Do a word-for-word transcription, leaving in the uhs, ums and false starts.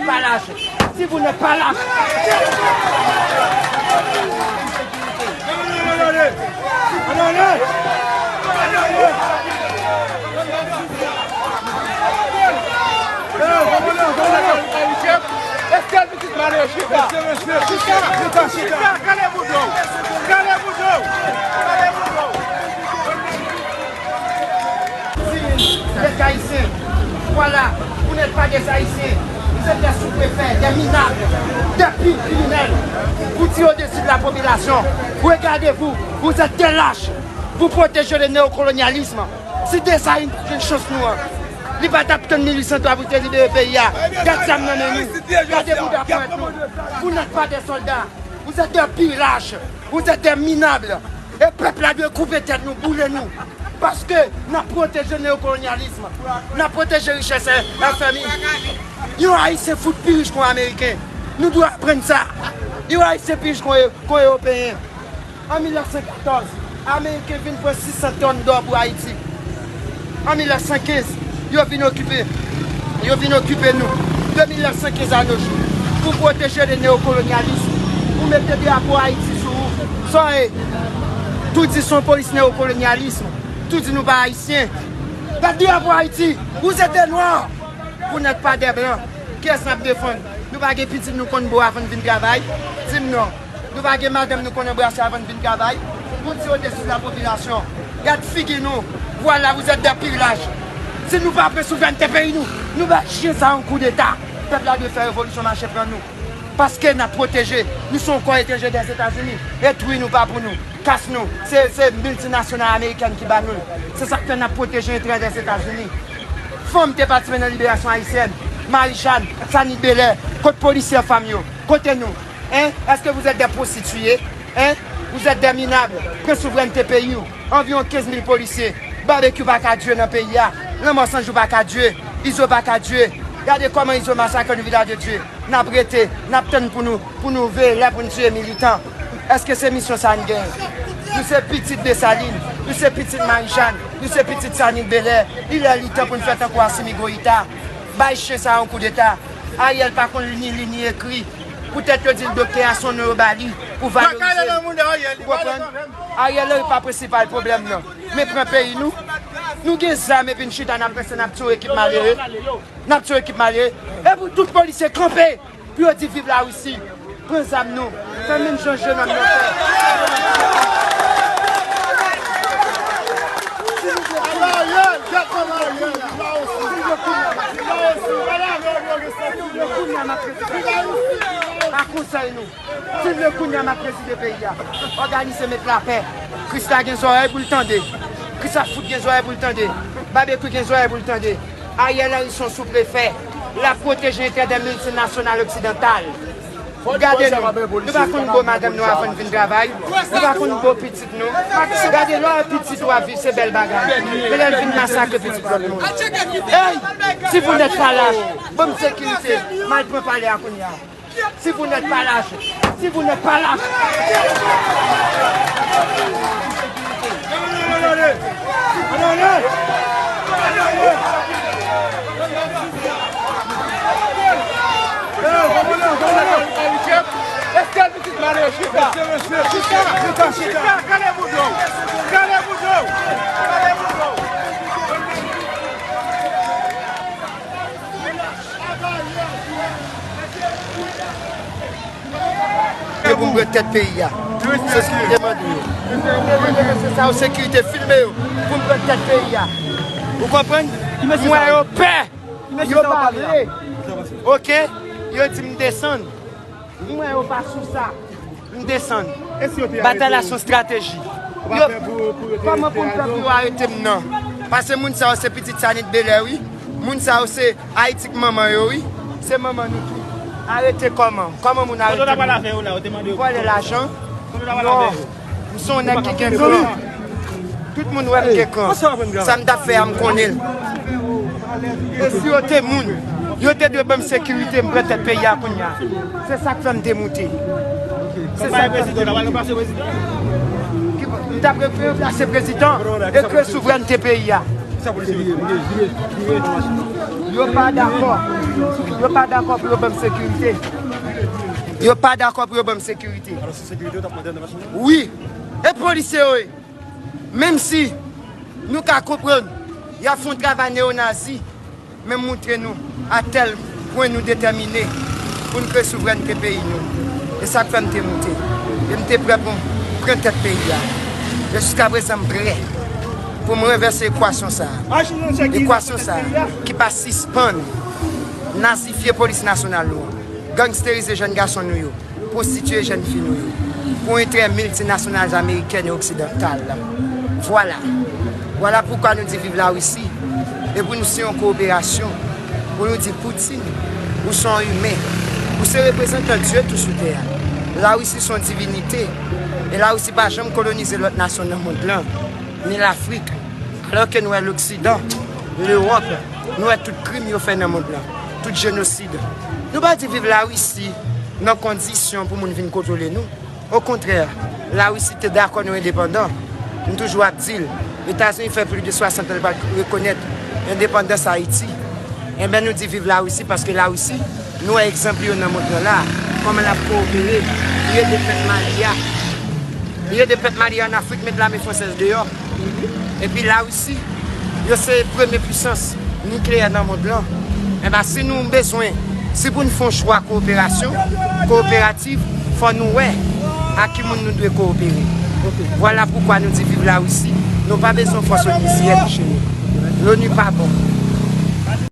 Pas lâche. Si vous n'êtes pas lâche. Mesye, mesye, chita, chita, chita, chita, kale bouda w, kale bouda w, kale bouda w. Vous êtes haïtiens. Voilà, vous n'êtes pas des Haïtiens. Vous êtes des sous-préfets, des minables, des pires criminels. Vous tirez au-dessus de la population. Regardez-vous, vous êtes des lâches. Vous protégez le néocolonialisme. Si Desalin te jwenn chans nou an, li pa t ap tann mil uit san twa pou te libere peyi a. Gad zam nan men nou. Gade bouda pwent nou. Vous n'êtes pas des soldats. Vous êtes des pires lâches. Vous êtes des minables. E pèp la dwe koupe tèt nou, boule nou. Paske n ap pwoteje neokolonyalism. N ap pwoteje richès F M I. Yon Ayisyen fout pi rich kon Ameriken. Nou dwe aprann sa. Yon Ayisyen pi rich kon, kon Ewopeyen. An mil nèf san katòz, Ameriken vin pran sis san tòn dò pou Ayiti. An mil nèf san kenz, yo vin okipe, yo vin okipe nou. De mil nèf san kenz a nos jours, pou pwoteje de neokolonyalis, pou mete drapo Ayiti sou ou. Sa w ye? Tou di se yon polis neokolonyalis, tou di nou pa ayisyen. Gad drapo Ayiti, vous êtes des noirs, vous n'êtes pas des blancs. Kiyès n ap defann? Nou pa gen pitit nou konn bo avan n vin travay? Di m non. Nou pa gen madanm nou konn anbrase avan n vin travay? Vous tirez au-dessus de la population. Gad figi nou. Voilà, vous êtes des pires lâches. Si nou pa pran souvrènte peyi nou, nou bay chyen sa yon koudeta. Pèp la dwe fè revolisyon, mache pran nou. Paske n ap pwoteje. Nou se yon kò etranje Dèzetazini. E twi nou pa pou nou. Kas nou. Se, se miltinasyonal amerikèn ki ba nou l. Se sa k fè n ap pwoteje enterè Dèzetazini. Fanm te patisipe nan liberasyon ayisyèn. Marie Jeanne, Sanit Belair, kot polisye fanm yo? Kote nou? Hein? Est-ce que vous êtes des prostituées? Hein? Vous êtes des minables. Pran souvrènte peyi w. Anviwon kenz mil polisye. Babekyou pa ka dure nan peyi a. Lanmò San Jou pa ka dure. Izo pa ka dure. Gade kòman Izo masakre nou, Vilaj de Dye. N ap rete, n ap tann pou nou, pou nou veye lè pou n tiye militan. Èske se misyon sa n genyen? Nou se pitit Desalin, nou se pitit Marie Jeanne, nou se pitit Sanit Belair. Li lè li tan pou n fè tankou Asimi Goyita. Bay chen sa yon koudeta. Ariel pa konn li ni li ni ekri. Poutèt yo di l doktè a se yon non yo ba li pou valorize l. Ou konprann? Ariel Henry pa prensipal pwoblèm nan. Men pran peyi nou. Nou gen zam epi n chita n ap panse n ap tiye ekip malere. N ap tiye ekip malere. E pou tout polisye kanpe pou yo di viv Larisi. Pran zam nou. Fè menm jan jenòm nan fè. Pa konsèy nou. Silvouplè, kounye a m ap prezide peyi a. Òganize, met lapè. Krista gen zòrèy pou l tande. Krista fout gen zòrèy pou l tande. Babekyou gen zòrèy pou l tande. Ariel Henry se yon souprefè. L ap pwoteje enterè de miltinasyonal oksidantal. Gade nou. Nou pa konn bo madanm nou avan n vin travay. Nou pa konn bo pitit nou. Gade lè w pitit ou ap viv se bèl bagay. Men lè l vin masakre pitit lòt moun. Ey! Si vous n'êtes pas lâche, ban m sekirite. M al pran palè a kounye a. Si vous n'êtes pas lâche, si vous n'êtes pas lâche. Mesye, mesye, chita, chita, chita, chita, kale bouda w, kale bouda w, kale bouda w. Yo pou m pran tèt peyi a. Se sa m te mande yo. Mwen mete mesye sa yo sekirite, filme yo pou m pran tèt peyi a. Ou konprann? Mwen yo pè. Yo pa vle. Oke? Yo di m desann. Mwen yo pa sou sa. M desann. Batay la se yon estrateji. Yo, kòman pou m fè pou yo arete m nan? Paske moun sa yo se pitit Sanit Belair, wi. Moun sa yo se Ayiti k manman yo, wi. Se manman nou tou. Arete kòman? Kòman moun arete moun? Vòlè lajan? Non. M se yon nèg ki gen kran. Tout moun wè m gen kran. Sa m t ap fè a, m konnen l. E si yo te moun, yo te dwe ban m sekirite, m pran tèt peyi a kounye a. Se sa k fè m te moute. Se sa k fè m te moute. M t ap ranplase prezidan e kreye souvrènte peyi a. Yo pa dakò. Yo pa dakò pou yo ban m sekirite. Yo pa dakò pou yo ban m sekirite. Alò, se sekirite yo t ap mande anndan machin nan? Wi. E polisye yo ye. Menm si nou ka konprann y ap fè yon travay neyonazi, men moutre nou a tèl pwen nou detèmine pou n kreye souvrènte peyi nou. E sa k fè m te moute. E m te prè pou m pran tèt peyi a. E jiskaprezan m prè pou m ranvèse ekwasyon sa a. Ekwasyon sa a ki pa sispann nazifye polis nasyonal nou an, gangsterize jèn gason nou yo, pwostitiye jèn fi nou yo, pou enterè miltinasyonal amerikèn e oksidantal la. Vwala. Vwala poukwa nou di viv Larisi. E pou nou siyen yon kowoperasyon, pou nou di Poutine, ou se yon imen. Ou se reprezantan Dye tou sou tè a. Larisi se yon divinite. E Larisi pa janm kolonize lòt nasyon nan mond lan, ni Lafrik. Alò ke nou wè Loksidan, Lewòp, nou wè tout krim yo fè nan mond lan, tout jenosid. Nou pa di viv Larisi nan kondisyon pou moun vin kontwole nou. Okontrè, Larisi te dakò nou endepandan. M toujou ap di l, Etazini fè plis de swasant an l pa t rekonèt endepandans Ayiti. Enben, nou di viv Larisi paske Larisi, nou wè egzanp yo nan mond lan la, kòman l ap kowopere pou l ede pèp Mali a. Li ede pèp Mali ann Afrik met lame fransèz deyò. Epi Larisi, yo se premye pwisans nikleyè nan mond lan. Enben, si nou bezwen, si pou n fè yon chwa kowoperasyon, kowoperativ, fò nou wè a ki moun nou dwe kowopere. Vwala poukwa nou di viv Larisi. Nou pa bezwen fòs onuzyèn chè nou. Loni pa bon.